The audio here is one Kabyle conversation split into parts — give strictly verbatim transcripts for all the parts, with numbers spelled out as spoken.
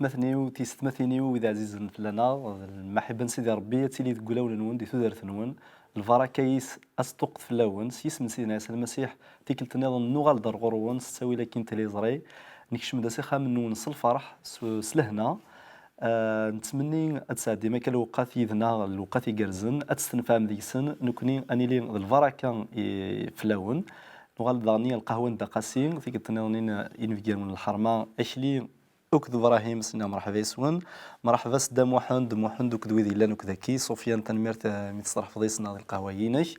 Atniw, tisetmatin-iw, wid ɛzizen fell-aneɣ, d lmaḥibba n Sidi Ṛebbi ad tili deg wulawen-nwen, di tudert-nwen, lbaraka-is ad teṭṭuqqet fell-awen, s yisem n Sidna Ɛisa Lmasiḥ, tikkelt nniḍen nuɣal-d ar ɣur-wen s ttawil akkin tiliẓri, nekcem-d s ixxamen-nwen s lferḥ, s, s lehna. Ah, nettmenni ad tesɛeddim akka lewqat yid-neɣ, lewqat igerrzen, ad testenfɛem deg-sen, nekkni ad nili d lbaraka i, fell-awen. Nuɣal-d daɣen i lqahwa n Dda Qasi, tikkelt nniḍen in-, inebgawen n lḥerma, Akli, akked Ibrahim, s-nniɣ mreḥba yes-wen. Mreḥba s Dda Muḥend, Muḥend akked wid yellan akked-aki. Ṣufyan, tanemmirt, eh, mi testeṛḥbeḍ yes-neɣ di lqahwa-inek.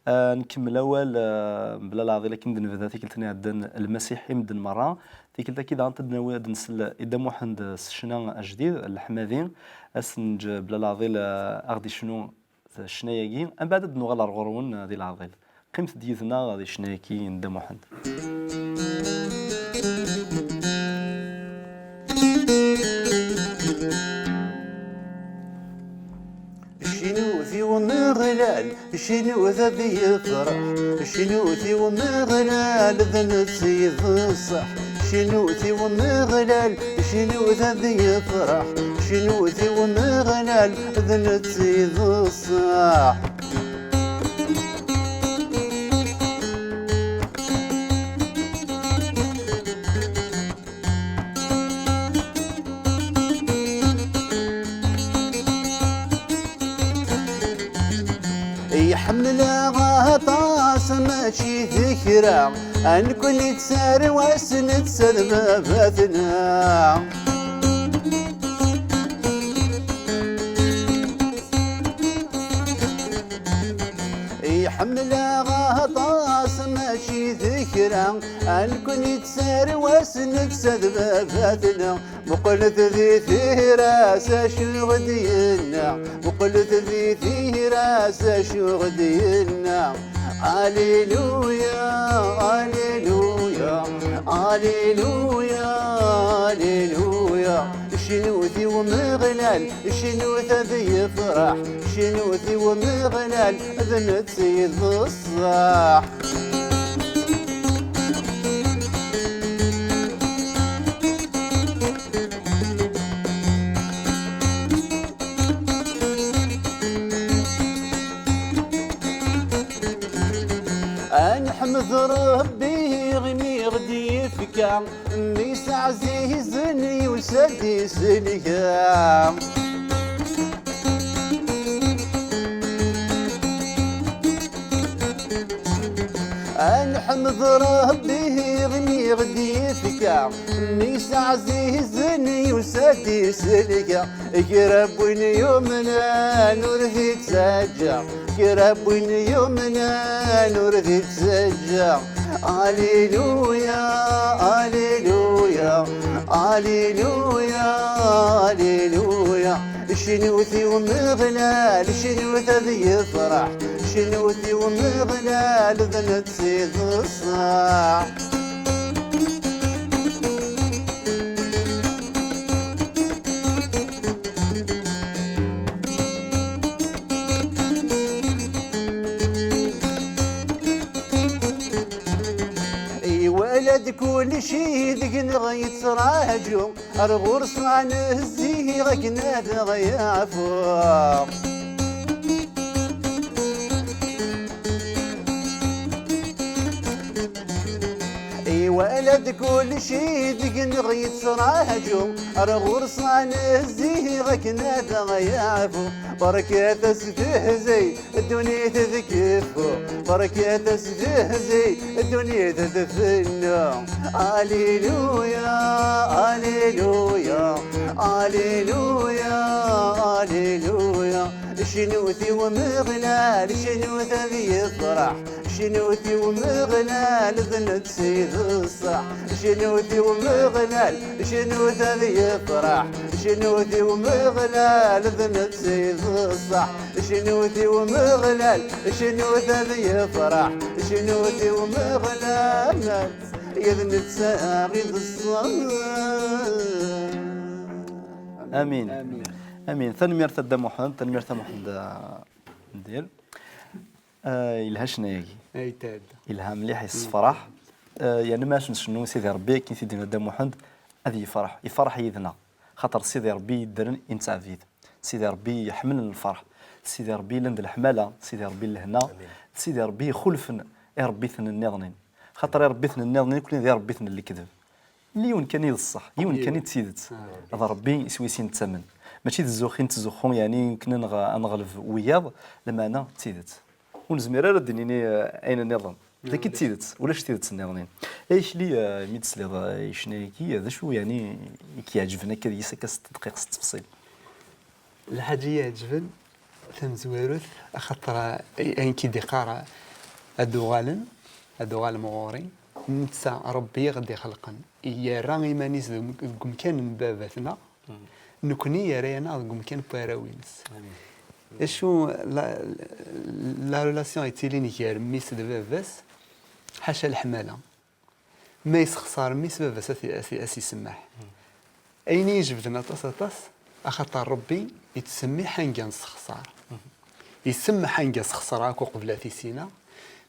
Eh, nkemmel awal, eh, mebla leɛḍil akken d-nebda tikkelt-nni iɛeddan, Lmasiḥ i medden merra. Tikkelt-agi daɣen ad d-nawi, ad d-nsel i Dda Muḥend s ccna ajdid, Leḥmadi. Ad s-neǧǧ mebla leɛḍil, eh, a ɣ-d-icnu ccna-agi, mbeɛd ad d-nuɣal ar ɣur-wen, eh, di leɛḍil. Qqimet-d yid-neɣ di ccna-agi n Dda Muḥend. Cnut i Umeɣlal, cnut ad yefreḥ, cnut i Umeɣlal d netta i d ṣṣeḥ. Cnut i Umeɣlal, cnut ad yefreḥ, cnut i Umeɣlal d netta i d ṣṣeḥ. Iḥemmel-aɣ aṭas, mačči d kra, a nekkni d tarwa-s, netta d baba-tneɣ. Iḥemmel-aɣ aṭas, mačči d kra, a nekkni d tarwa-s, netta d baba-tneɣ. Muqlet di tira-s acu ɣ-d-yenna, muqlet di tira-s acu ɣ-d-yenna. Alléluia, Alléluia, Alléluia, Alléluia. Cnut i Umeɣlal, cnut ad yefreḥ, cnut i Umeɣlal, d netta i d ṣṣeḥ. Ad neḥmed Ṛebbi imi ɣ-d-yefka mmi-s ɛzizen, yusa-d iselka. Ad neḥmed Ṛebbi imi ɣ-d-yefka mmi-s ɛzizen, yusa-d iselka. Kra n win yumnen ur t-ittaǧǧa, kra n win yumnen ur t-ittaǧǧa. Alléluia, Alléluia, Alléluia, Alléluia. Cnut i Umeɣlal, cnut ad yefreḥ, cnut i Umeɣlal, d netta i d ṣṣeḥ. Iwala-d kullec i deg-neɣ yettraǧu, ar ɣur-s ad nehzi akken ad aɣ-yeɛfu. Iwala-d kullec i deg-neɣ yettraǧu, ar ɣur-s ad nehzi akken ad aɣ-yeɛfu. Berkat astehzi, ddunit d keffu, berkat astehzi, ddunit d fennu. Alléluia, Alléluia, Alléluia, Alléluia. Cnut i Umeɣlal, cnut ad yefreḥ, cnut i Umeɣlal, d netta i d ṣṣeḥ. Cnut i Umeɣlal, cnut ad yefreḥ, cnut i Umeɣlal, d netta i d ṣṣeḥ. Cnut i Umeɣlal, cnut ad yefreḥ, cnut i Umeɣlal, d netta i d ṣṣeḥ. Amin. Amin. Amin. Tanemmirt a Dda Muḥend, tanemmirt a Muḥend, ah, Mdir. Ah, yelha ccna-agi. Ay tadda. Yelha mliḥ, yessefraḥ. Ah, yerna ma acu ncennu Sidi Ṛebbi, akken i t-id-yenna Dda Muḥend, ad yefreḥ, yefreḥ yid-neɣ. Xaṭer Sidi Ṛebbi yeddren i nettɛebbid. Sidi Ṛebbi iḥemmlen lferḥ. Sidi Ṛebbi yellan d leḥmala, Sidi Ṛebbi n lehna, Sidi Ṛebbi ixulfen iṛebbiten nniḍnin. Xaṭer iṛebbiten nniḍnin nekkni d iṛebbiten n lekdeb. Yiwen kan i d ṣṣeḥ, yiwen kan i d tidet. D Ṛebbi iswi-s i nettamen. Mačči d zzux i nettzuxxu, yeɛni, akken ad neɣ-, ad neɣleb wiyaḍ, lameɛna d tidet. Ur nezmir ara ad d-nini, eh, ayen nniḍen. Dagi d tidet, ulac tidet nniḍen. Akli, eh, mi d-tesliḍ, eh, i ccna-agi, d acu, yeɛni, i k-iɛeǧben akka deg-s, akka s tedqiqt, s ttefṣil? Lḥaǧa i yi-iɛeǧben tamezwarut, axaṭer, eh, ayen k-id-iqqar, ad d-uɣalen, ad d-uɣalem ɣur-i, netta Ṛebbi i ɣ-d-ixelqen, yerra iman-is deg, deg umkan n baba-tneɣ, nekkni yerra-yaneɣ deg umkan n warraw-ines. Acu la, la relation yettilin gar mmi-s d baba-s, ḥaca leḥmala. Ma yessexṣar mmi-s, baba-s ad t-, ad t-, ad s-isemmeḥ. Ayen i yi-ijebden aṭas, aṭas, axaṭer Ṛebbi yettsemmiḥ anga nessexṣar. Isemmeḥ anga sxeṣreɣ akk uqbel ad t-issineɣ,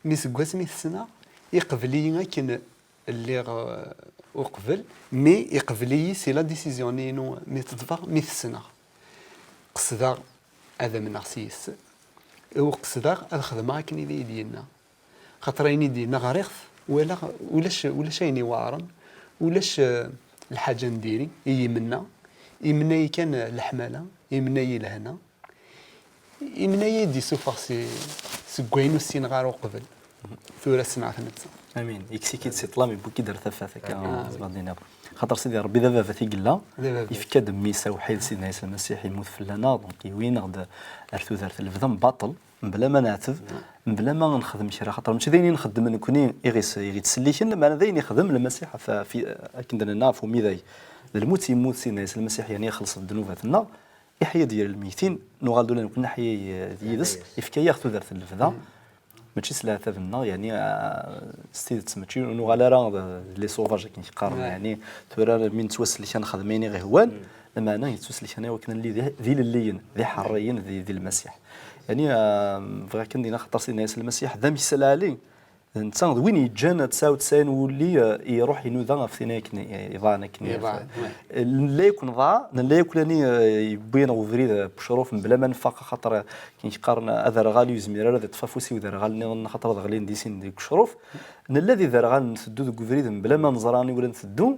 mi seg wasmi t-ssneɣ, iqbel-iyi akken lliɣ, euh, uqbel, mi iqbel-iyi si la décision-inu mi tt-ṭṭfeɣ, mi t-ssneɣ. Qesdeɣ ad amneɣ s yes, u qesdeɣ ad xedmeɣ akken i d-, i d-yenna. Xaṭer ayen i d-yenna ɣriɣ-t, walaɣ ulac, ulac ayen iweɛren, ulac, eh, lḥaǧa n diri i yimenna, imenna-yi kan leḥmala, imenna-yi lehna, imenna-yi d-isuffeɣ si, seg wayen ur ssineɣ ara uqbel. Tura ssneɣ-t netta. Amin. Yekkes-ik-id si ṭṭlam, yewwi-k-id ar tafat, akka, amin, nezmer ad d-iniḍ. Xaṭer Sidi Ṛebbi d ababat i yella, d ababat, yefka-d mmi-s awḥid, Sidna Ɛisa Lmasiḥ, yemmut fell-aneɣ, donc yewwi-aneɣ-d ar tudert n lebda n baṭel, mebla ma neɛteb, mebla ma nexdem kra. Xaṭer mačči d ayen i nxeddem nekkni i ɣ-, i ɣ-ittselliken, meɛna d ayen ixdem Lmasiḥ ɣef, ɣef, akken d-nenna, ɣef umidag. D lmut i yemmut Sidna Ɛisa Lmasiḥ, yeɛni ixelleṣ-d ddnubat-nneɣ, iḥya-d gar lmeytin, nuɣal-d ula nekkni neḥya, eh, d yid-s, yefka-yaɣ tudert n lebda. Mačči s leɛtab-nneɣ, yeɛni, ah, s tidet, mačči ur nuɣal ara d, d les sauvages akken i k-qqaren, yeɛni, tura mi nettwasellek ad nexdem ayen i ɣ-ihwan, lameɛna yettwasellek-aneɣ i wakken ad nelli d, d ilelliyen, d iḥerriyen di, di Lmasiḥ. Yeɛni, ah, bɣiɣ kan d-iniɣ, xaṭer Sidna Ɛisa Lmasiḥ d ameksa lɛali, d netta d win yeǧǧan tesɛa u tesɛin wulli, ah, iruḥ inuda ɣef tin akken i, iḍan akken i, iḍan, nella yakk neḍɛa, nella yakk lani, ah, yewwi-aneɣ ubrid, ah, n ucruf mebla ma nfaq, axaṭer, ah, akken i k-qqaren, aderɣal ur yezmir ara ad iṭṭef afus i uderɣal nniḍen, axaṭer ad ɣlin di sin deg ucruf. Nella d iderɣalen nteddu deg ubrid mebla ma neẓra aniwel nteddu.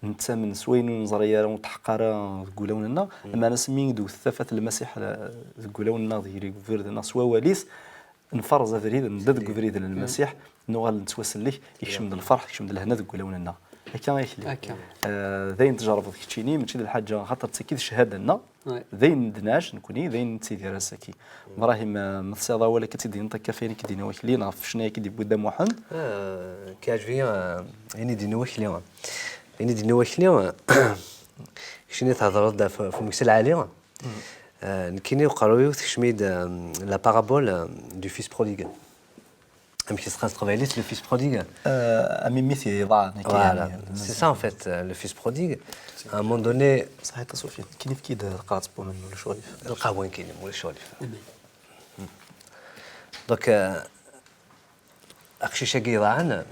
Nettamen s wayen ur neẓri ara, ur tḥeqqeq ara deg wulawen-nneɣ. Lameɛna asmi i d-tewwet tafat n Lmasiḥ, eh, deg wulawen-nneɣ, deg ubrid-nneɣ, s wawal-is, nferreẓ abrid, nedda deg ubrid n Lmasiḥ, nuɣal nettwasellek, ikcem-d lferḥ, ikcem-d lehna deg wulawen-nneɣ. Akka i Akli. Akka. Eh, d ayen tjerrbeḍ keččini, mačči d lḥaǧa, axaṭer d tagi d cchada-nneɣ. D ayen d-nɛac nekkni, d ayen nettidir ass-agi. Ibrahim, eh, ma tesɛiḍ awal akka tt-id-tiniḍ akka ɣef wayen i k-d-yenna Wakli, neɣ ɣef ccna i k-id-yewwi Dda Muḥend? Eh, k-yeɛǧeb-iyi, eh, ayen i d-yenna Wakli. Ayen i d-yenna Wakli, eh, keččini thedreḍ-d ɣef, ɣef umeksa lɛali. Eh, nekkini uqerruy-iw tekcem-iyi-d, eh, la parabole, eh, du fils prodigue. Amek i s-teqqar s teqbaylit, le fils prodigue? Euh, am yemmi-s yeḍɛen, akka. Voilà. C'est ça, en fait, euh, le fils prodigue. À un moment donné, صحيت a Sofiane. Kini fki-d taqerɛet n waman, ma ulac aɣilif. Lqahwa nekkini, ma ulac aɣilif. Donc, euh, aqcic-agi yeḍɛen,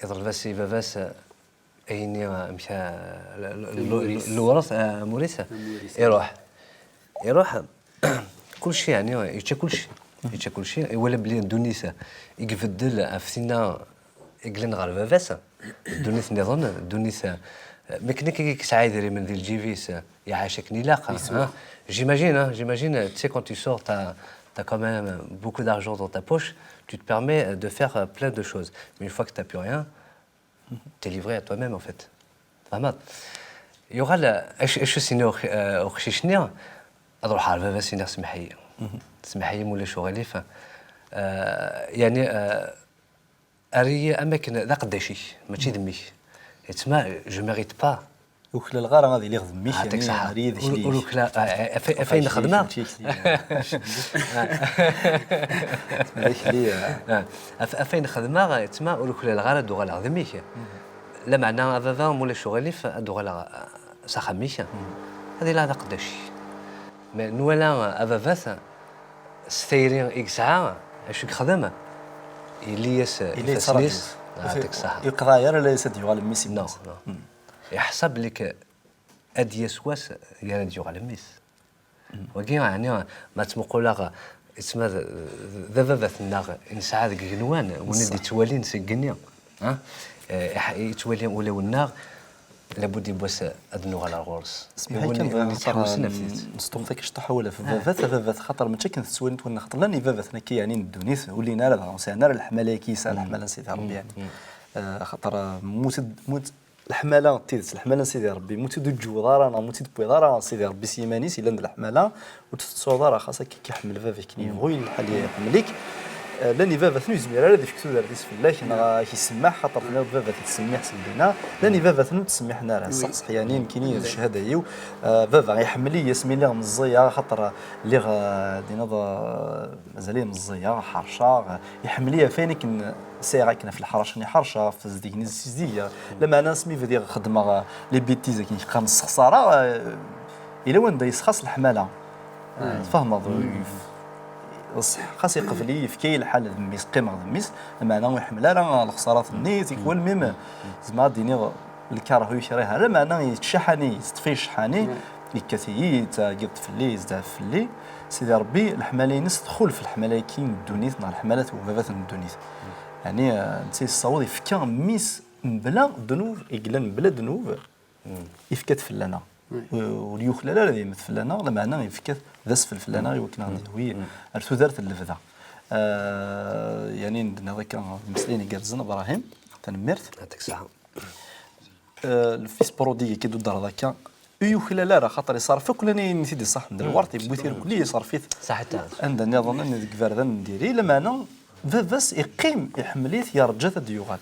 iḍleb-as i baba-s, euh, ayenni, euh, amek, euh, l-, l-, l-, lewṛet, euh, amur-is, iṛuḥ. Iṛuḥ, kulci, yeɛni, yečča kulci. Yečča kulci, iwala belli ddunit i ibeddel ɣef tinna i yellan ɣer baba-s, ddunit nniḍen, ddunit, mi akken akka i yesɛa idrimen di lǧib-is, iɛac akken ilaq, hein. J'imagine, hein, j'imagine, tu sais, quand tu sors, t'as, t'as quand même beaucoup d'argent dans ta poche, tu te permets de faire, euh, plein de choses. Mais une fois que t'as plus rien, t'es livré à toi-même, en fait. Tfehmeḍ? Yuɣal, acu, acu s-yenna uq-, eh, uqcic-nni, ad ruḥeɣ ɣer baba-s, iniɣ: "Semmeḥ-iyi. Semmeḥ-iyi, ma ulac uɣilif. Eh, yeɛni, eh, err-iyi am akken d aqeddac-ik, mačči d mmi-k." Yettma, je mérite pas. Ur uklaleɣ ara ad iliɣ d mmi-k, yeɛni, ar yid-k. Ur, ur ukla-, ah, eh, af-, af ayen xedmeɣ. Mačči d akli, ah. Ah, af-, af ayen xedmeɣ, yettma, ur uklaleɣ ara ad uɣaleɣ d mmi-k. Lameɛna, a baba, ma ulac uɣilif, ad uɣaleɣ, ah, s axxam-ik. Ad iliɣ d aqeddac-ik. Mais nwala, ah, a baba-t, s tayri i yesɛa, acu i yexdem? Yelli-yas ifassen-is. Ah, yeɛṭik ṣṣeḥḥa. Ur yeqḍeɛ ara layas ad yuɣal mmi-s. Non, non. Yeḥṣa belli k-, ad d-yas wass gar ad d-yuɣal mmi-s. Wagi, ɛni, ma ttmuquleɣ, yettma d, d ababat-nneɣ i nesɛa deg igenwan, win i d-yettwalin seg igenni, ha? Eh, iḥ-, yettwali ulawen-nneɣ, labud yiwwas ad nuɣal ar ɣur-s. Smiḥ kan, win, win yettḥewwisen ɣef tidet. Nesṭuqet akka cṭaḥ awal ɣef baba-t, baba-t, xaṭer mačči akken tettwalin twenna, xaṭer llan ibabaten akka yeɛni n ddunit, ur llin ara dɣa, ur sɛin ara leḥmala-agi yesɛa leḥmala n Sidi Ṛebbi, yeɛni. Eh, xaṭer, eh, mmut-, mmut-, leḥmala n tidet, leḥmala n Sidi Ṛebbi, mmut-, ur d-tǧuwed ara, neɣ mmut-, ur d-tewwiḍ ara Sidi Ṛebbi s yiman-is, yellan d leḥmala, ur tt-tettuḍ ara, xas akka k-iḥemmel baba-k, akken yebɣu, lḥal iḥemmel-ik. Eh, llan ibabaten ur yezmir ara ad ifk tudert-is fell-ak, neɣ ad k-isemmeḥ, xaṭer tenniḍ baba-k yettsemmiḥ s lbina. Llan ibabaten ur ttsemmiḥen ara, ṣṣeḥ, ṣṣeḥ, yeɛni nekkini d cchada-iw. Eh, baba iḥemmel-iyi asmi lliɣ meẓẓiyeɣ, xaṭer lliɣ, eh, d-iniḍ, eh, mazal-iyi meẓẓiyeɣ, ḥerceɣ, eh, iḥemmel-iyi ɣef wayen akken sɛiɣ akken ɣef leḥrac-nni ḥerceɣ, ɣef tezdeg-nni zizdigeɣ. Lameɛna asmi bdiɣ xeddmeɣ, eh, les bêtises akken i qqaren ssexṣara, eh, yella wanda yesxas leḥmala. Eh, tfehmeḍ, yef-, ṣṣeḥ, xas iqbel-iyi, yefka-yi lḥal d mmi-s, qqimeɣ d mmi-s, lameɛna ur iḥemmel ara lexṣarat-nni, tikwal même, zemreɣ ad d-iniɣ, lkarh ur yekrih ara, lameɛna yettcaḥani, yeṭṭef-iyi ccḥani, yekkat-iyi, yettɛeggiḍ-d fell-i, yezdeɛf fell-i. Sidi Ṛebbi, leḥmala-ines txulef leḥmala-agi n ddunit neɣ leḥmala n ubabat n ddunit. Yeɛni, eh, netta yessaweḍ yefka mmi-s mebla ddnub, i yellan mebla ddnub, yefka-t fell-aneɣ. Ur, ur yuklal ara ad yemmet fell-aneɣ, lameɛna yefka-t d asfel fell-aneɣ i wakken ad ɣ-d-yawi ar tudert n lebda. Eh, yeɛni, d-nniḍ akka, imeslayen igerrzen, Ibrahim, tanemmirt. Yeɛṭik ṣṣeḥḥa. Eh, le fils prodigue i d-tuddreḍ akka, ur yuklal ara, xaṭer iṣerref akk ayen i t-id-iṣaḥen d lwert, yewwi-t irkelli, iṣerref-it. Ṣaḥit. Anda nniḍen, deg iberdan n diri, lameɛna baba-s iqqim, iḥemmel-it, yerǧa-t ad d-yuɣal.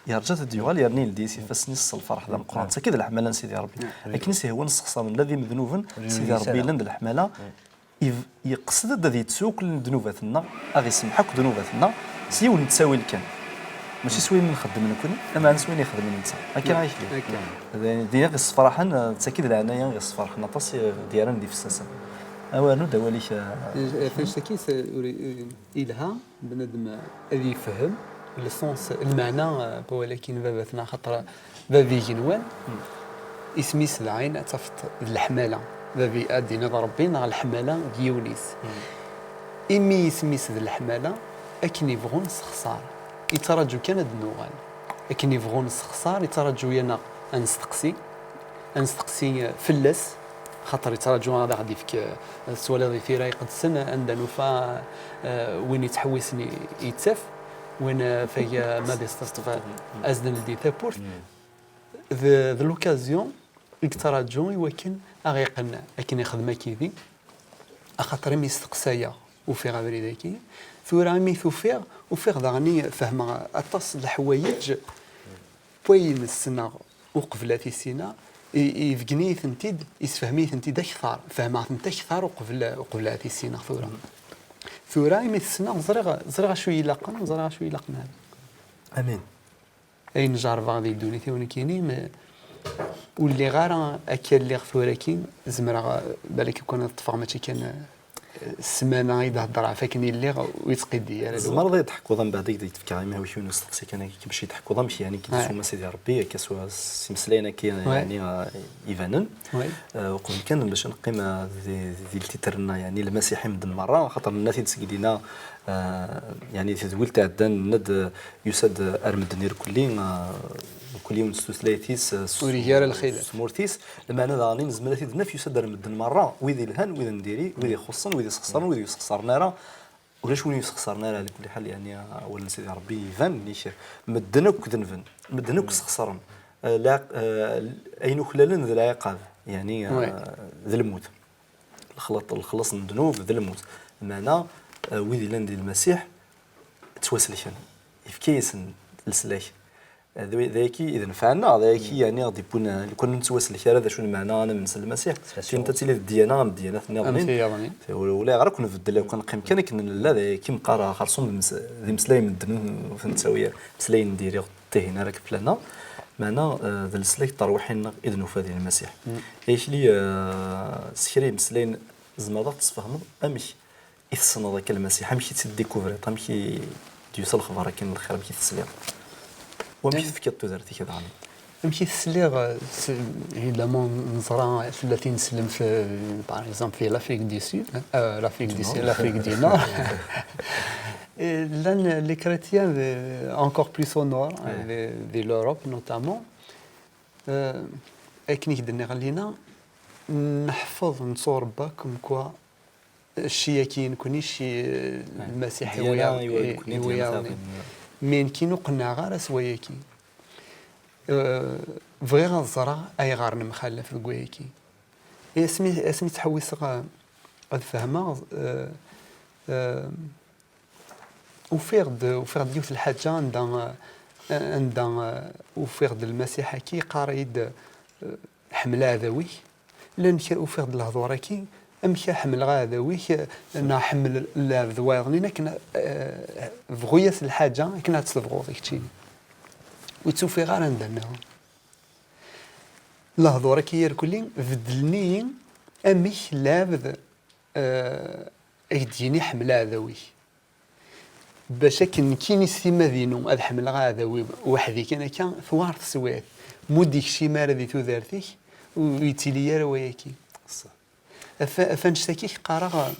Yerǧa-t ad d-yuɣal, yerna yeldi-as ifassen-is s lferḥ d ameqqran. D tagi d leḥmala n Sidi Ṛebbi. Akken i s-ihwa nessexṣaren la d imednuben, Sidi Ṛebbi yellan d leḥmala, Iv-, yeqsed-d ad yettu akk ddnubat-nneɣ, ad isemmeḥ akk ddnubat-nneɣ, s yiwen n ttawil kan. Mačči s wayen nxeddem nekkni, lameɛna s wayen ixeddem netta. Akka ara yekli. Akka. D, d ayen i ɣ-yessefraḥen, eh, d tagi d leɛnaya i ɣ-yessefraḥen aṭas, eh, d-yerran d ifessasen. Awer nud awal-ik, eh, F H T-agi, eh, ur i-, eh, yelha. Bnadem ad yefhem le sens, lmeɛna, eh, n wawal-agi n baba-tneɣ, axaṭer bab igenwan, isem-is d ɛin, ad tafeḍ d leḥmala. Bab i-, ad d-iniḍ Ṛebbi neɣ leḥmala d yiwen-is. Imi isem-is d leḥmala, akken ibɣu nessexṣar. Yettraǧu kan ad d-nuɣal. Akken ibɣu nessexṣar, yettraǧu-yaneɣ ad nesteqsi. Ad nesteqsi fell-as, xaṭer yettraǧu ad aɣ-d-ifk, eh, tettwaliḍ di tira iqedsen, anda nufa, eh, win yettḥewwisen i-, yettaf, win, eh, fag, eh, ma d isteṭṭef, eh, ad s-d-neldi tawwurt. D, d l'occasion i yettraǧu i wakken ad ɣ-iqqen akken ixdem akidi, axaṭer imi steqsayeɣ, ufiɣ abrid-agi. Tura imi t-ufiɣ, ufiɣ daɣen i fehmeɣ aṭas n leḥwayeǧ, n wayen ssneɣ uqbel ad t-issineɣ, i-, ibeggen-iyi-tent-id, isfehm-iyi-tent-id akteṛ, fehmeɣ-tent akteṛ uqbel, uqbel ad t-issineɣ tura. Tura imi t-ssneɣ, ẓriɣ, ẓriɣ acu i yi-ilaqen, ẓriɣ acu i yi-ilaqen ara. Amin. Ayen jerrbeɣ di ddunit-iw nekkini, ma ur lliɣ ara akka lliɣ tura-kin, zemreɣ, eh, balak kan ad ṭṭfeɣ mačči kan, eh, ssmana i d-heddreɣ ɣef akken i lliɣ, ur yettqiddi ara. Tzemreḍ ad d-teḥkuḍ mbeɛd i d-tefkeɣ, imi ur k-, usteqsi kan akka, bac i d-teḥkuḍ amek, yeɛni, k-id-issuma Sidi Ṛebbi, akka s, s imeslayen akka, yeɛni, eh, ibanen. Eh, uqbel kan bac ad neqqim, eh, di, di, di ltitr-nneɣ, yeɛni, Lmasiḥ i medden merra, axaṭer nenna-t-id seg dinna, eh, yeɛni, tedwilt iɛeddan, nenna-d, eh, yusa-d ar medden irkelli, eh, mkul yiwen s tutlayt-is, eh, s, ur igi ara lxilaf, s tmurt-is. Lameɛna daɣen i nezmer ad t-id-naf, yusa-d ar medden merra, wid ilhan, wid n diri, wid ixuṣṣen, wid isexṣaren, wid ur isexṣaren ara. Ulac win ur isexṣaren ara, ɛla kulli ḥal, yeɛni, awal n Sidi Ṛebbi iban, nnig medden akk denben, medden akk sexṣaren. Eh, lɛiq-, eh, ayen uklalen d lɛiqab, yeɛni, eh, d lmut. Lexlaṭ-, lexlaṣ n ddnub d lmut. Meɛna, eh, wid illan di Lmasiḥ, ttwaselken. Yefka-yasen leslak. Eh, d, d ayagi i d nnfeɛ-nneɣ, d ayagi, yeɛni, ɣ-d-iwwin, eh, lukan ur nettwaselk ara, d acu lmeɛna ad namen s Lmasiḥ? Tin ad tili d ddyana am ddyanat nniḍen. Ula, ula ɣer akk nbeddel, akk neqqim kan akken nella, d ayagi meqqar xersum d imes-, d imeslayen n medden ur, ur ten-nettawi ara. Imeslayen n diri ur ṭṭihin ara deg plana. Meɛna, eh, d leslak n terwiḥin-nneɣ i d-nufa di Lmasiḥ. Akli, eh, s kra imeslayen tzemreḍ ad ɣ-tesfehmeḍ amek i tessneḍ akka Lmasiḥ? Amek i tt-id-découvriḍ? Amek i d-yusa lexbar akken n lxir? Amek i tesliḍ? Wamek i tefkiḍ tudert-ik daɣen? Amek i tesliḍ, évidemment, neẓra tella tin slemt, par exemple, di l'Afrique du Sud, euh, l'Afrique du Sud, l'Afrique du Nord. Llan les chrétiens encore plus au nord, di l'Europe notamment. Akken i k-d-nniɣ, Lina, neḥfeḍ, netturebba comme quoi cci-agi nekni, cci, Lmasiḥ iwayaḍ-, iwayaḍ-, iwayaḍ-, mi nekni ur qenɛeɣ ara s wayagi. Bɣiɣ ad ẓreɣ ayɣer nemxallaf deg wayagi. Asmi, asmi ttḥewwiseɣ ad fehmeɣ, ufiɣ-d, ufiɣ-d yiwet lḥaǧa anda, anda ufiɣ-d Lmasiḥ-agi yeqqar-iyi-d, ḥemmel aɛdaw-ik. Llan kra, ufiɣ-d lehdur-agi, amek ḥemmleɣ aɛdaw-ik, neɣ ḥemmel lɛebd wayeḍ-nni, akken, bɣu-yas lḥaǧa akken ad tt-tebɣuḍ i keččini. Ur tt-ufiɣ ara anda nniḍen. Lehdur-agi irkelli beddlen-iyi amek lɛebd, eh, ak-d-yini ḥemmel aɛdaw-ik. Bac akken nekkini s timmad-inu ad ḥemmleɣ aɛdaw-iw weḥd-i kan akka, tewɛer teswiɛt. Ma ur d-ikcim ara di tudert-ik, ur yettili ara wayagi. Af, af annect-agi qqareɣ,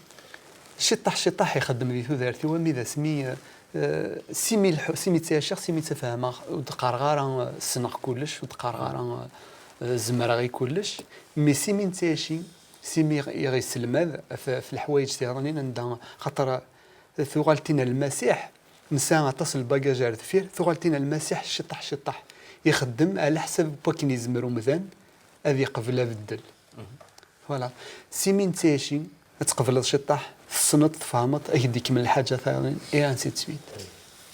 ciṭṭaḥ ciṭṭaḥ ixeddem di tudert-iw, ami d asmi, eh, simi lḥu-, simi ttɛiceɣ, simi ttfehmeɣ, ur d-qqareɣ ara, eh, ssneɣ kullec, ur d-qqareɣ ara, eh, zemreɣ i kullec, mais simi nettɛici, simi i ɣ-, i ɣ-yesselmad ɣef, ɣef leḥwayeǧ tiɣeḍnin anda, xaṭer, eh, tuɣal tin n Lmasiḥ, nesɛa aṭas n lbagaj ar deffir, tuɣal tin n Lmasiḥ ciṭṭaḥ ciṭṭaḥ, ixeddem ɛla ḥsab n wakken yezmer umdan ad iqbel abeddel. Voilà. Simi nettɛici, ad tqebleḍ ciṭṭaḥ, tessneḍ, tfehmeḍ, ad k-d-ikemmel lḥaǧa tayeḍ, et ainsi de suite.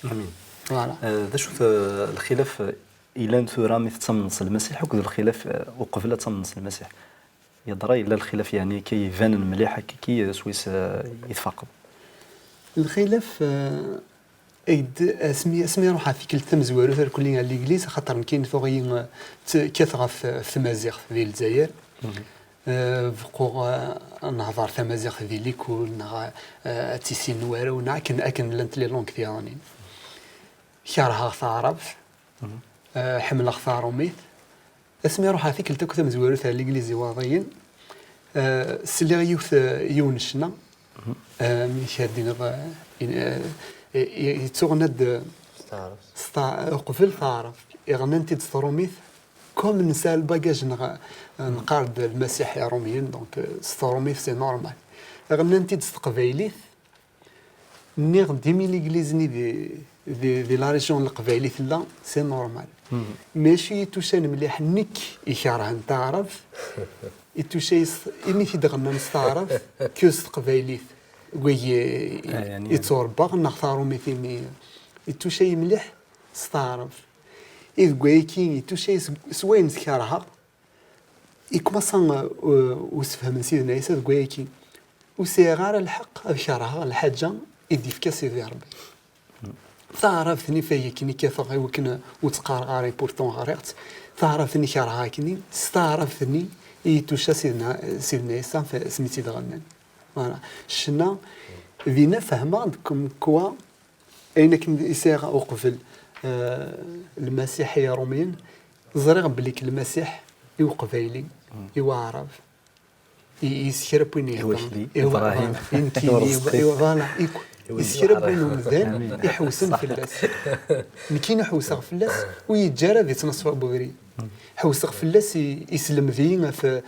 Amin. Voilà. Eh, d acu-t, eh, lxilaf, eh, ilan tura mi tettamneḍ s Lmasiḥ akked lxilaf, eh, uqbel ad tamneḍ s Lmasiḥ? Yeḍra, yella lxilaf, yeɛni, akka ibanen mliḥ, akka, akka, eh, swis, eh, i tfaqeḍ? Lxilaf, eh, Id, asmi, asmi ruḥeɣ tikkelt tamezwarut irkelli ar l'église, axaṭer nekkini tuɣ-iyi, eh, t-, kkateɣ ɣef, ɣef tmaziɣt di Lezzayer. Eh, beqquɣ, eh, nehḍer tamaziɣt di likul, neɣ, eh, ad tt-issinen warraw, neɣ akken, akken llant les langues tiɣeḍnin. Kerheɣ taɛrabt, eh, ḥemmleɣ taṛumit. Asmi ruḥeɣ tikkelt akk tamezwarut ar l'église Iwaḍiyen, eh, sliɣ yiwet, eh, yiwen ccna, eh, amek ad d-iniḍ, eh, in-, eh, eh, yettuɣna-d, eh, s ta-, uqbel taɛrabt. Iɣennan-t-id s tṛumit, comme nesɛa lbagaj-nneɣ, eh, neqqar-d Lmasiḥ Iṛumyen, donc, eh, s tṛumit, c'est normal. Iɣennan-t-id s teqbaylit, Nniɣ-d imi l'église-nni di, di, di la région n Leqbayel i tella, c'est normal. Mais acu i yi-tucan mliḥ, nekk ikerhen taɛrabt, i tuca-yi s, imi t-id-ɣennan s taɛrabt, que s teqbaylit. Wagi i, Ah, yeɛni i ttwarebbaɣ, neɣ taṛumit imi i tuca-yi mliḥ s taɛrabt. I deg wayagi i tuca-yi s, s wayen tkerheɣ, Ikmasa, uh, usefhem n Sidna Ɛisa deg wayagi. Ur sɛiɣ ara lḥeqq ad kerheɣ lḥaǧa i d-ifka Sidi Ṛebbi. Taɛrabt-nni f-, akken i kkateɣ i wakken ur tt-qqareɣ ara, i pourtant ɣriɣ-tt. Taɛrabt-nni kerheɣ akkenni, s taɛrabt-nni i yi-tuca Sidna, Sidna Ɛisa f-, asmi tt-id-ɣennan. Voilà. Ccna, dinna fehmeɣ-d comme quoi Ayen akken i sɛiɣ uqbel, eh, Lmasiḥ i Iṛumyen, ẓriɣ belli k Lmasiḥ i Uqbayli, i Waɛrab, i, i s kra n win i yehdren. Wakli, i wa-, Ibrahim, voilà, i nekkini, i wa-, i wa-, voilà, i ku-, i s kra n win umdan iḥewsen fell-as. Nekkini ḥewseɣ fell-as, ur yeǧǧi ara ad ittneṣfa ubrid. Ḥewseɣ fell-as, i, isellmed-iyi ɣef, eh,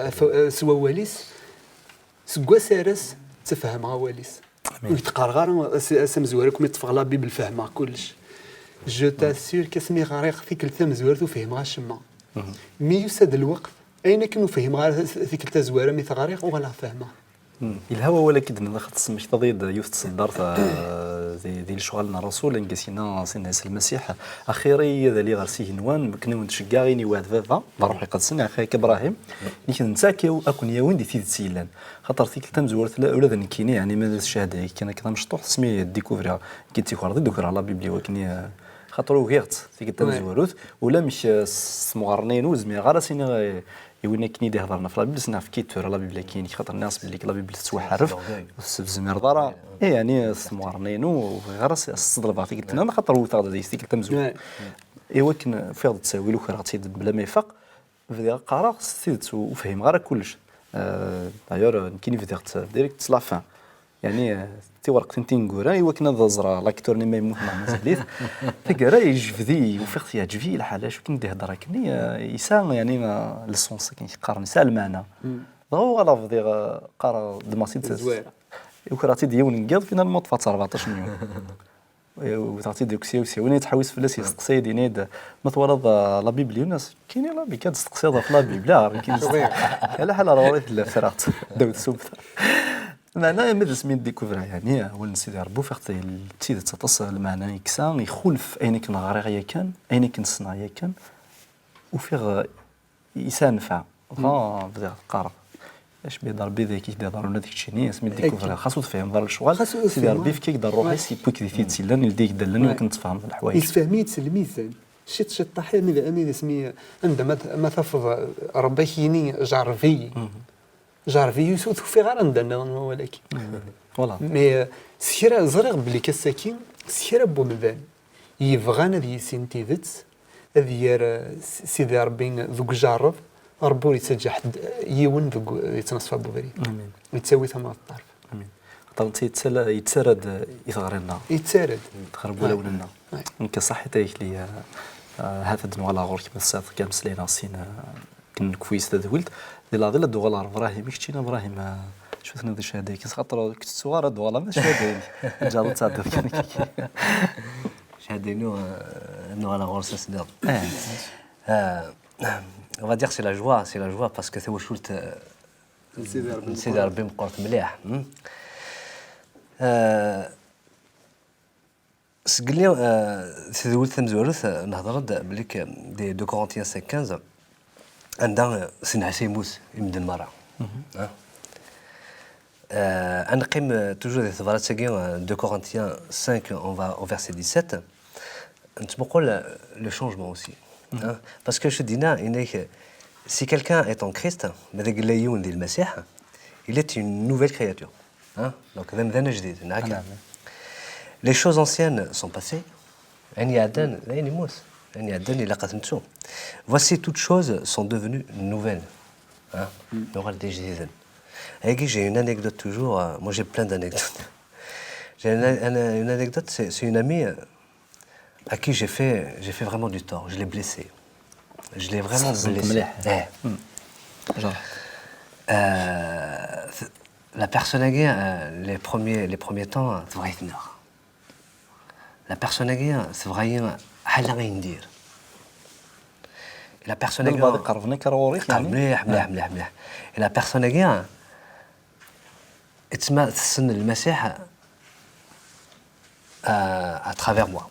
ɣef, eh, s wawal-is. Seg wass ar ass, ttfehmeɣ awal-is. Ur t-qqareɣ ara, ass, ass amezwaru, kum i ṭṭfeɣ la Bible, fehmeɣ kullec. Je t'assure qu'asmi ɣriɣ tikkelt tamezwarut, ur fhimeɣ acemma. Mi yusa-d lweqt, ayen akken ur fhimeɣ ara tikkelt tazwara mi t-ɣriɣ, uɣaleɣ fehmeɣ. Yelha wawal-agi d-tenniḍ, axaṭer tesmektaḍ-iyi-d yiwet n tseddart, eh, di, di lecɣal n Ṛṛasul, anga s-yenna Sidna Ɛisa Lmasiḥ: "Axir-iyi ad aliɣ ɣer s igenwan, akken ad wen-d-ceggɛeɣ ayen yewɛed Baba, d Ṛṛuḥ Iqedsen, axir-ik Ibrahim, nek d netta ad k-, ad ken-yawin di tidet yellan." Xaṭer tikkelt tamezwarut, la, ula d nekkini, yeɛni, ma d cchada-agi kan akka tamecṭuḥt, asmi d-découvriɣ, nekki d tikwerḍ i d-ukreɣ la Bible i wakken i, xaṭer ugiɣ-tt tikkelt tamezwarut, ulamek, eh, s, s tmeɣra-inu, ur zmireɣ ara ad s-iniɣ, eh, i win akken i d-iheḍren ɣef la Bible, s-, neɣ efk-iyi-d tura la Bible akkin, xaṭer nniɣ-as belli la Bible tettwaḥerref, ur s-, ur zmireḍ ara. Eh, yeɛni, s tmeɣra-inu, ur bɣiɣ ara s-, ad s-tt-ḍelbeɣ tikkelt-nniḍen, xaṭer wwteɣ-d deg-s tikkelt tamezwarut. I wakken ufiɣ-d ttawil, ukreɣ-tt-id mebla ma ifaq, bdiɣ qqareɣ s tidet, ur fhimeɣ ara kullec. Euh, d'ailleurs, nekkini bdiɣ-tt direct s la fin. Yeɛni, euh, tiwerqtin tineggura i wakken ad ẓreɣ l'acteur-nni ma yemmut neɣ mazal-it. Taggara, yejbed-iyi, ufiɣ-t yeɛǧeb-iyi lḥal, acu akken d-ihedder akkenni, euh, yesɛa, yeɛni, euh, le sens akken qqaren, yesɛa lmeɛna. Dɣa uɣaleɣ bdiɣ, euh, qqareɣ, ddmeɣ-tt-id. Ukreɣ-tt-id yiwen n yiḍ, finalement ṭṭfeɣ-tt rbeɛṭac n yiwen. Wteɣ-tt-id deg usyaw-syaw. Win yettḥewwis fell-as yesteqsa-yi-d, yenna-yi-d: "Ma twalaḍ, uh, la Bible, Yunes?" Kini la Bible, ad testeqsiḍ ɣef la Bible, ah, kini ala ḥal ar ɣur-i tella, ffreɣ-tt ddaw tsumta. Meɛna, armi d asmi i découvriɣ, yeɛni, awal n Sidi Ṛebbi, ufiɣ-t d tidet aṭas lmeɛna yeksa, ixulef ayen akken ɣriɣ yakan, ayen akken ssneɣ yakan. Ufiɣ, uh, yesɛa nnfeɛ. Dɣa bdiɣ qqareɣ. Acmi d Ṛebbi d ayen i k-d-iḍerrun ad keččini, asmi d-découvriɣ, xas ur tefhimeḍ ara lecɣal, Sidi Ṛebbi yefka-k-d ṛṛuḥ-is, yewwi-k di tidet yellan, ldey-k-d allen i wakken tfehmeḍ leḥwayeǧ. Yessefhem-iyi-d s lmizan. Ciṭ ciṭ, armi d, armi d asmi, anda ma t-, ma tafeḍ, Ṛebbi ak-yini: "Jeṛṛeb-iyi." Jeṛṛeb-iyi, ur tufiɣ ara anda nniḍen wawal-agi. Voilà. Mais, euh, s kra, ẓriɣ belli ass-agi, s kra n wemdan yebɣan ad yissin tidet, ad yerr, eh, S-, Sidi Ṛebbi deg ujeṛṛeb, Ṛebbi ur yettaǧǧa ḥedd, yiwen deg u-, yettnaṣfa n ubrid. Amin. Yettawi tamart ṭṭerf. Amin. Xaṭer netta yettal-, yettarra-d i teɣri-nneɣ. Yettarra-d. Tɣerb wulawen-nneɣ. Nekk ṣaḥit ay akli, eh, eh, hat ad d-nuɣal ɣur-k, ma tesɛiḍ kan ameslay neɣ sin, eh, akken nekfu s tadwilt. Di leɛḍil ad d-uɣaleɣ ɣer Brahim. I keččini a Brahim, eh, acu tenniḍ di ccahada-agi? Xaṭer ur k-tettuɣ ara ad d-uɣaleɣ ma d ccahada-inek. Ǧǧeɣ ad tɛeddiḍ kan akka. Ccahada-inu, eh, ad nuɣal ɣur-s ass-nniḍen. Eh. Euh, on va dire c'est la joie, c'est la joie parce que tawacult, euh, n Sidi Ṛebbi meqqret mliḥ, hmm? Euh, seg lli, euh, tedwilt tamezwarut, euh, nehder-d belli que des deux Corinthiens cinq quinze, anda, euh, Sidna Ɛisa yemmut i medden merra. Hein? Euh, ad neqqim, euh, toujours di tebrat-agi, euh, deux Corinthiens cinq, on va au verset dix-sept. Nettmuqul, euh, le changement aussi. Hein? Parce que je dis, si quelqu'un est en Christ, ma d agellay yiwen di Lmasiḥ, il est une nouvelle créature. Hein? Donc, d amdan ajdid, neɣ akka? Les choses anciennes sont passées. Ayen iɛeddan, d ayen yemmut. Ayen iɛeddan, ilaq ad t-nettu. Voici, toutes choses sont devenues nouvelles. Hein? Nuɣal d ijdiden. Ayagi, j'ai une anecdote toujours. Euh, moi, j'ai plein d'anecdotes. J'ai une, une, une anecdote, c'est, c'est une amie, euh, à qui j'ai fait, j'ai fait vraiment du tort. Je l'ai blessée. Je l'ai vraiment blessée. Eh. Euh, la personne-agi, euh, les premiers, les premiers temps, euh, tebɣa-yi tneɣ. La personne-agi tebɣa-yi ḥala ayen n dir. La personne-agi... Lbaḍ iqerben akka ar ɣur-k, yeɛni? Mliḥ, mliḥ, mliḥ, mliḥ. Et la personne-agi, tma tessen Lmasiḥ, euh, à travers moi.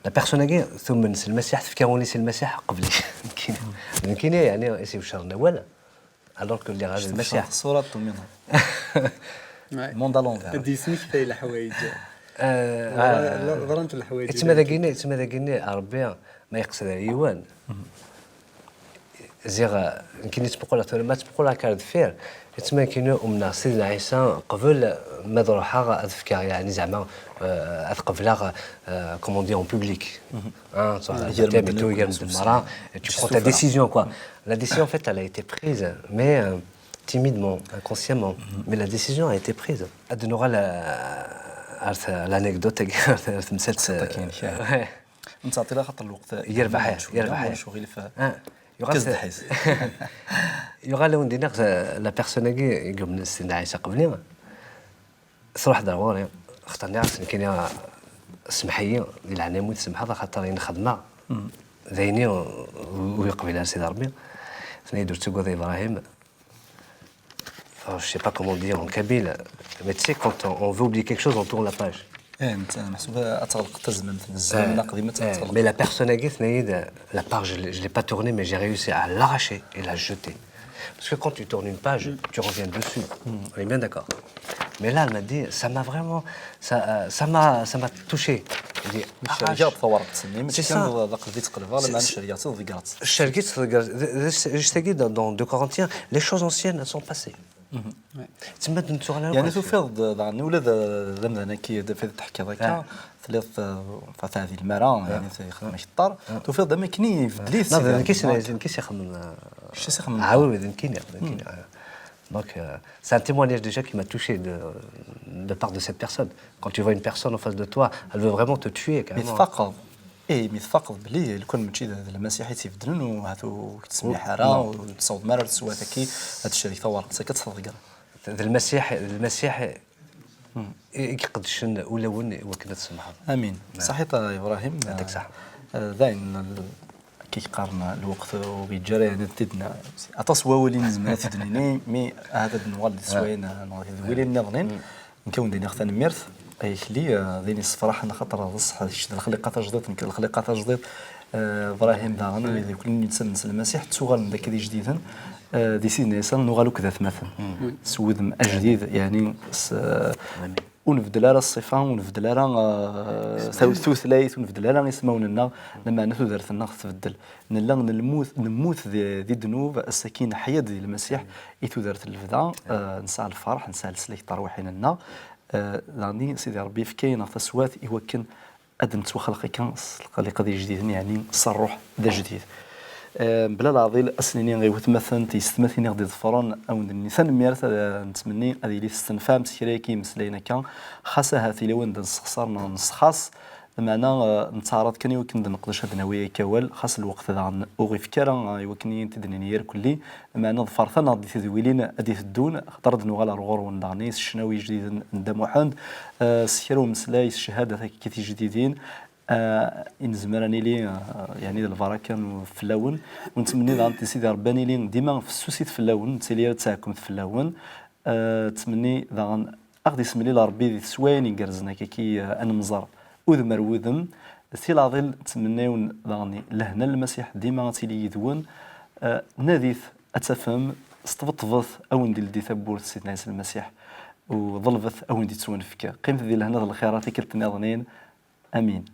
La personne-agi tumen s Lmasiḥ, tefka ul-is i Lmasiḥ qbel-i. Nekkini, nekkini, yeɛni, i s-iweccren awal. Alors que lliɣ ɣer Lmasiḥ. Ṣṣura n tumiḍa. Monde à l'envers. Ad d-yesmektay leḥwayeǧ. Ḍrant leḥwayeǧ. Yettma dagini, yettma dagini, Ṛebbi ma yeqsed ar yiwen. Ziɣ, eh, nekkini ttmuquleɣ tura, ma ttmuquleɣ akka ar deffir, yettma nekkini umneɣ Sidna Ɛisa qbel ma ad ruḥeɣ ad fkeɣ, yeɛni zeɛma, eh, ad qebleɣ, eh, comme on dit, en public. Hein, sur la tête et tout, gar medden merra, et tu prends ta décision, quoi. La décision, en fait, elle a été prise, mais, euh, timidement, inconsciemment. Mais la décision a été prise. Ad nuɣal, euh, ar t-, l'anecdote, ar t-, ar temsalt, euh, ouais. Netta ɛṭila xaṭer lweqt yerbeḥ, yerbeḥ. Yuɣal la personne-agi i yumnen Sidna Ɛisa qbel-i. Truḥ-d ar ɣur-i, xaṭer nniɣ-as nekkini, semmeḥ-iyi, di leɛnaya-m ur tsemḥeḍ, axaṭer ayen xedmeɣ, d ayen ur yeqbil ara Sidi Ṛebbi. Tenna-yi-d ur ttagad a Ibrahim. Alors, je sais pas comment dire en kabyle, mais tu sais, quand on, on veut oublier quelque chose, on tourne la page. Eh, netta meḥsub ad tɣelqeḍ tazmamt n zzman aqdim, ad tɣelqeḍ. Mais la personne-agi tenna-yi-d, la page, je l'ai, je l'ai pas tournée, mais j'ai réussi à l'arracher et la jeter. Parce que quand tu tournes une page, tu reviens dessus. On est bien d'accord. Mais là, elle m'a dit, ça m'a vraiment, ça, euh, ça m'a, ça m'a touché. J'ai dit, arrache. C'est ça. Cergiɣ-tt, ḍegreɣ-tt. Cergiɣ-tt, ḍegreɣ-tt. D, d, juste dans, dans deux Corinthiens, les choses anciennes, elles sont passées. Tsemma d nettuɣal ara يعني ɣer tufiḍ-d daɣen ula d d amdan-agi d afid teḥkiḍ akka, tliḍ, eh, teɛdi lmara, يعني txedmeḍ akteṛ, tufiḍ-d am akken ibeddel-it. Non, d nekk i s-ixedmen. Kečč i s-ixedmen. Ah oui, oui, d nekkini, d nekkini. Donc, euh, c'est un témoignage déjà qui m'a touché de, de part de cette personne. Quand tu vois une personne en face de toi, elle veut vraiment te tuer, Mi carrément. tfaqeḍ, ih, mi tfaqeḍ belli lukan mačči d d Lmasiḥ i tt-ibeddlen, u ahat ur k-tsemmiḥ ara, ur tessawḍem ara ar teswiɛt-agi ad tcerreg tawerɣet-agi ad tt-tḍegger. D Lmasiḥ, d Lmasiḥ i iqeddcen ulawen i wakken ad tsemḥeḍ. Amin. Ṣaḥit a Ibrahim. Yɛṭik ṣaḥa. Eh, dayen, akka i qqaren lweqt ur yeǧǧi ara, yani, ad t-id-na-, aṭas n wawal i nezmer ad t-id-nini, mi ahat ad nuɣal di teswayin, eh, neɣ di tedwilin nniḍen. Nekk ad wen-d-iniɣ tanemmirt, ay akli, eh, d ayen yessefraḥen, axaṭer d ṣṣeḥ, kečč d lexliqa tajdiṭ, nekk d lexliqa tajdiṭ, eh, Ibrahim daɣen, wid akk-nni yettamen s Lmasiḥ, ttuɣalen d akk d ijdiden, eh, di Sidna Ɛisa, nuɣal akk d atmaten. S wudem ajdid, yani, s, eh, ur nbeddel ara ṣṣifa, ur nbeddel ara, eh, taw-, tutlayt, ur nbeddel ara ismawen-nneɣ, lameɛna tudert-nneɣ tbeddel. Nella nemmut, nemmut di, di ddnub, ass-agi neḥya-d di Lmasiḥ, i tudert n lebda, eh, nesɛa lferḥ, nesɛa leslak n terwiḥin-nneɣ. Eh, daɣen Sidi Ṛebbi yefka-aneɣ taswiɛt i wakken ad nettwaxleq akka s lexliqa d ijdiden, yeɛni s ṛṛuḥ d ajdid. Eh, mebla leɛḍil, ad s-nini i watmaten d yessetmatin i ɣ-d-iḍefren, ad wen-d-nini tanemmirt, ad nettmenni ad yili testenfam s kra akka imeslayen akka, xas ahat yella win d-nessexṣar neɣ nessexṣar, lameɛna, eh, nettaɛraḍ kan i wakken d-neqdec ad d-nawi akka awal, xas lweqt daɣen ur ɣ-ifekk ara, eh, i wakken i tent-id-nini irkelli, lameɛna ḍefret-aneɣ di tedwilin ad d-iteddun, axaṭer ad d-nuɣal ar ɣur-wen daɣen s ccnawi ijdiden n Dda Muḥend, eh, s kra umeslay, s ccahadat akka tijdidin, eh, i nezmer ad nili, eh, yeɛni d lbaraka n-, fell-awen. U nettmenni daɣen di Sidi Ṛebbi ad nili dima fessusit fell-awen, nettili ara d taɛkemt fell-awen. Eh, nettmenni daɣen ad ɣ-d-issemlil Ṛebbi di teswayin igerrzen akka ki, eh, ad nemẓer udem ar wudem. Si leɛḍil ttmenniwen daɣen lehna n Lmasiḥ dima ad tili yid-wen. Eh, nadit ad tafem, sṭebṭbet, ad wen-d-ildi tawwurt Sidna Ɛisa Lmasiḥ, u ḍelbet, ad wen-d-ittwanefk. Qqimet di lehna d lxirat tikkelt nniḍen. Amin.